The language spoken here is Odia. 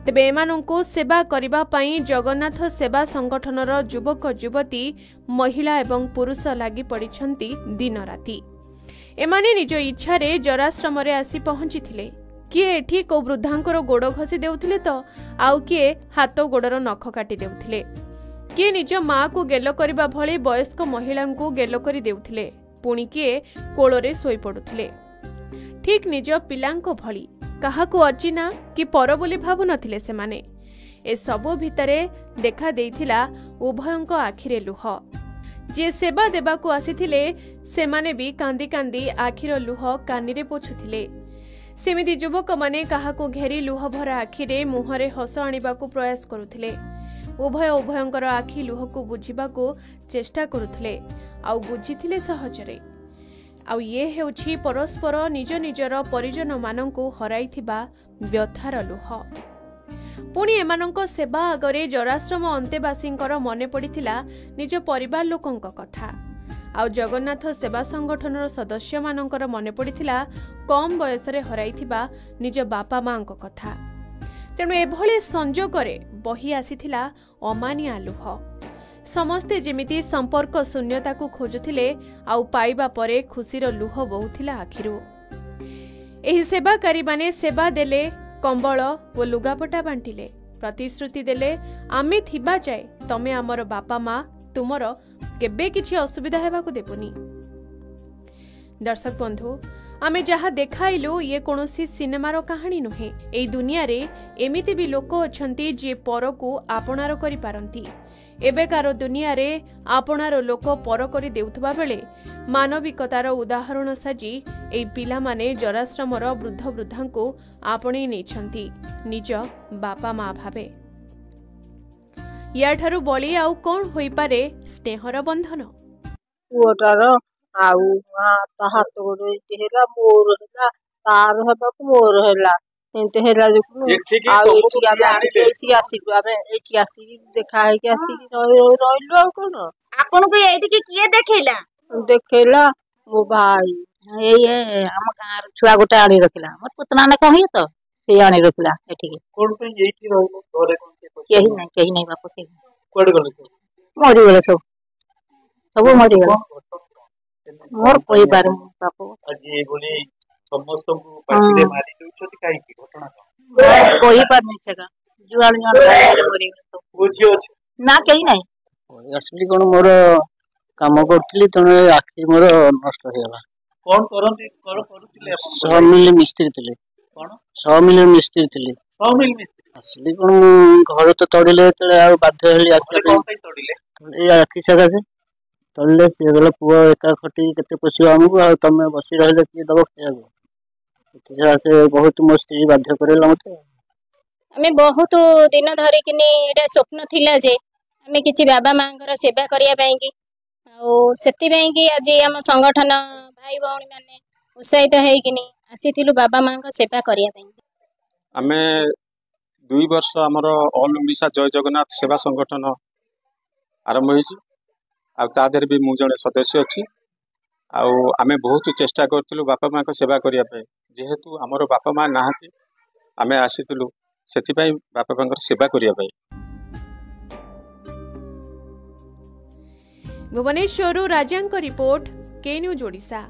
ତେବେ ଏମାନଙ୍କୁ ସେବା କରିବା ପାଇଁ ଜଗନ୍ନାଥ ସେବା ସଂଗଠନର ଯୁବକ ଯୁବତୀ, ମହିଳା ଏବଂ ପୁରୁଷ ଲାଗି ପଡ଼ିଛନ୍ତି ଦିନ ରାତି। ଏମାନେ ନିଜ ଇଚ୍ଛାରେ ଜରାଶ୍ରମରେ ଆସି ପହଞ୍ଚିଥିଲେ। କିଏ ଏଠି କୋଉ ବୃଦ୍ଧାଙ୍କର ଗୋଡ଼ ଘଷି ଦେଉଥିଲେ ତ ଆଉ କିଏ ହାତ ଗୋଡ଼ର ନଖ କାଟି ଦେଉଥିଲେ। କିଏ ନିଜ ମାଆକୁ ଗେଲ କରିବା ଭଳି ବୟସ୍କ ମହିଳାଙ୍କୁ ଗେଲ କରି ଦେଉଥିଲେ, ପୁଣି କିଏ କୋଳରେ ଶୋଇପଡୁଥିଲେ। ଠିକ୍ ନିଜ ପିଲାଙ୍କ ଭଳି କାହାକୁ ଅଚିହ୍ନା କି ପର ବୋଲି ଭାବୁନଥିଲେ ସେମାନେ। ଏସବୁ ଭିତରେ ଦେଖା ଦେଇଥିଲା ଉଭୟଙ୍କ ଆଖିରେ ଲୁହ। ଯିଏ ସେବା ଦେବାକୁ ଆସିଥିଲେ, ସେମାନେ ବି କାନ୍ଦି କାନ୍ଦି ଆଖିର ଲୁହ କାନିରେ ପୋଛୁଥିଲେ। ସେମିତି ଯୁବକମାନେ କାହାକୁ ଘେରି ଲୁହଭରା ଆଖିରେ ମୁହଁରେ ହସ ଆଣିବାକୁ ପ୍ରୟାସ କରୁଥିଲେ। ଉଭୟ ଉଭୟଙ୍କର ଆଖି ଲୁହକୁ ବୁଝିବାକୁ ଚେଷ୍ଟା କରୁଥିଲେ, ଆଉ ବୁଝିଥିଲେ ସହଜରେ। ଆଉ ଇଏ ହେଉଛି ପରସ୍ପର ନିଜ ନିଜର ପରିଜନମାନଙ୍କୁ ହରାଇଥିବା ବ୍ୟଥାର ଲୁହ। ପୁଣି ଏମାନଙ୍କ ସେବା ଆଗରେ ଜରାଶ୍ରମ ଅନ୍ତେବାସୀଙ୍କର ମନେ ପଡ଼ିଥିଲା ନିଜ ପରିବାର ଲୋକଙ୍କ କଥା, ଆଉ ଜଗନ୍ନାଥ ସେବା ସଂଗଠନର ସଦସ୍ୟମାନଙ୍କର ମନେ ପଡ଼ିଥିଲା କମ୍ ବୟସରେ ହରାଇଥିବା ନିଜ ବାପା ମାଙ୍କ କଥା। ତେଣୁ ଏଭଳି ସଂଯୋଗରେ ବହି ଆସିଥିଲା ଅମାନିଆ ଲୁହ। ସମସ୍ତେ ଯେମିତି ସମ୍ପର୍କ ଶୂନ୍ୟତାକୁ ଖୋଜୁଥିଲେ, ଆଉ ପାଇବା ପରେ ଖୁସିର ଲୁହ ବହୁଥିଲା ଆଖିରୁ। ଏହି ସେବାକାରୀମାନେ ସେବା ଦେଲେ, କମ୍ବଳ ଓ ଲୁଗାପଟା ବାଣ୍ଟିଲେ, ପ୍ରତିଶ୍ରୁତି ଦେଲେ, ଆମେ ଥିବା ଯାଏ ତମେ ଆମର ବାପା ମା, ତୁମର କେବେ କିଛି ଅସୁବିଧା ହେବାକୁ ଦେବୁନି। ଦର୍ଶକ ବନ୍ଧୁ, ଆମେ ଯାହା ଦେଖାଇଲୁ ଇଏ କୌଣସି ସିନେମାର କାହାଣୀ ନୁହେଁ। ଏଇ ଦୁନିଆରେ ଏମିତି ବି ଲୋକ ଅଛନ୍ତି ଯିଏ ପରକୁ ଆପଣାର କରିପାରନ୍ତି। ଏବେକାର ଦୁନିଆରେ ଆପଣାର ଲୋକ ପର କରି ଦେଉଥିବା ବେଳେ ମାନବିକତାର ଉଦାହରଣ ସାଜି ଏଇ ପିଲାମାନେ ଜରାଶ୍ରମର ବୃଦ୍ଧ ବୃଦ୍ଧାଙ୍କୁ ଆପଣେଇ ନେଇଛନ୍ତି ନିଜ ବାପା ମା ଭାବେ। ୟାଠାରୁ ବଳି ଆଉ କ'ଣ ହୋଇପାରେ ସ୍ନେହର ବନ୍ଧନ? ପୁଅଟାର ଆଉ ତା ହାତ ଗୋଡ଼ ଏମିତି ହେଲା, ମୋର ହେଲା, ତାର ହେବାକୁ ମୋର ହେଲା, ଏମିତି ହେଲା ଯୋଗୁଁ ଏଠିକି ଆଉ ତମକୁ ଏଠିକି ଆମେ କିଏ ଆସିକି ଆଣିଲେ? ଏଇଠିକି ଆସିଲୁ, ଆମେ ଏଇଠିକି ଆସିକି ଦେଖା ହେଇକି ଆସିକି ରହିଲୁ, ଆଉ କଣ। ଆପଣଙ୍କୁ ଏଇଠିକି କିଏ ଦେଖେଇଲା? ଦେଖେଇଲା ମୋ ଭାଇ। ଏଇ ଆମ ଗାଁର ଛୁଆ ଗୋଟେ ଆଣି ରଖିଲା, ମୋର ପୁତୁରା ନା କଣ ତ ସିଏ ଆଣି ରଖିଲା ଏଠିକି। କଣ ପାଇଁ ଏଇଠି ରହିଲେ? ଘରେ କଣ କିଏ କେହି ନାହିଁ, କେହି ନାହିଁ ବାପ, କେହି ନାହିଁ। କୁଆଡେ ଗଲେ ସବୁ? ମରିଗଲେ ସବୁ, ସବୁ ମରିଗଲେ। କଣ ଘଟଣା କଣ? ଏମିତି ମୋର କଣ ପାଇଁ କହିପାରୁନି ବାପ। ଆଜି ଏଇଭଳି ସମସ୍ତଙ୍କୁ ପାଟିରେ ମାରି ଦଉଛନ୍ତି କାହିଁକି? ଘଟଣା କଣ କହିପାରୁନି ସେଟା। ଯୁଆଡେ ଯୁଆଡେ ମରିଗଲେ ସବୁ। ପୁଅ ଝିଅ ଅଛି ନା, କେହି ନାହିଁ। ଆସିଲି କଣ, ମୋର କାମ କରୁଥିଲି, ତେଣୁ ଏ ଆଖି ମୋର ନଷ୍ଟ ହେଇଗଲା। କଣ କରନ୍ତି, କଣ କରୁଥିଲେ ଆପଣ? ସମିଲ ମିସ୍ତ୍ରୀ ଥିଲେ। କଣ? ସମିଲ ମିସ୍ତ୍ରୀ ଥିଲି। ସମିଲ ମିସ୍ତ୍ରୀ। ଆସିଲି କଣ, ମୁଁ ଘରେ ତ ତଡ଼ିଲେ ଯେତେବେଳେ ଆଉ ବାଧ୍ୟ ହେଲି ଘରେ ଆସିବା କଣ ପାଇଁ। ପାଇଁ ତଡ଼ିଲେ? ଏଇ ଆଖି ସକାଶେ ତଡ଼ିଲେ। ସିଏ କହିଲେ, ପୁଅ ଏକା ଖଟିକି କେତେ ପୋଷିବ ଆମକୁ, ଆଉ ତମେ ବସି ରହିଲେ କିଏ ଦବ ଖାଇବାକୁ? ସେଥିସକାଶେ ବହୁତ ମୋ ସ୍ତ୍ରୀ ବାଧ୍ୟ କରେଇଲା ମତେ। ଆମେ ବହୁତ ଦିନ ଧରିକିନି ଏଇଟା ସ୍ୱପ୍ନ ଥିଲା ଯେ ଆମେ କିଛି ବାବା ମାଙ୍କର ସେବା କରିବା ପାଇଁକି, ଆଉ ସେଥିପାଇଁ କି ଆଜି ଆମ ସଂଗଠନ ଭାଇ ଭଉଣୀ ମାନେ ଉତ୍ସାହିତ ହେଇକିନି ଆସିଥିଲୁ ବାବା ମାଙ୍କ ସେବା କରିବା ପାଇଁ। ଆମେ 2 ବର୍ଷ ଆମର ଅଲ୍ ଓଡ଼ିଶା ଜୟ ଜଗନ୍ନାଥ ସେବା ସଂଗଠନ ଆରମ୍ଭ ହେଇଛି, ଆଉ ତା ଦେହରେ ବି ମୁଁ ଜଣେ ସଦସ୍ୟ ଅଛି। ଆଉ ଆମେ ବହୁତ ଚେଷ୍ଟା କରିଥିଲୁ ବାପା ମାଙ୍କ ସେବା କରିବା ପାଇଁ। ଯେହେତୁ ଆମର ବାପା ମା ନାହାନ୍ତି, ଆମେ ଆସିଥିଲୁ ସେଥିପାଇଁ ବାପା ମାଙ୍କର ସେବା କରିବା ପାଇଁ। ଭୁବନେଶ୍ୱରରୁ ରାଜାଙ୍କ ରିପୋର୍ଟ, କେ ନ୍ୟୁଜ୍ ଓଡ଼ିଶା।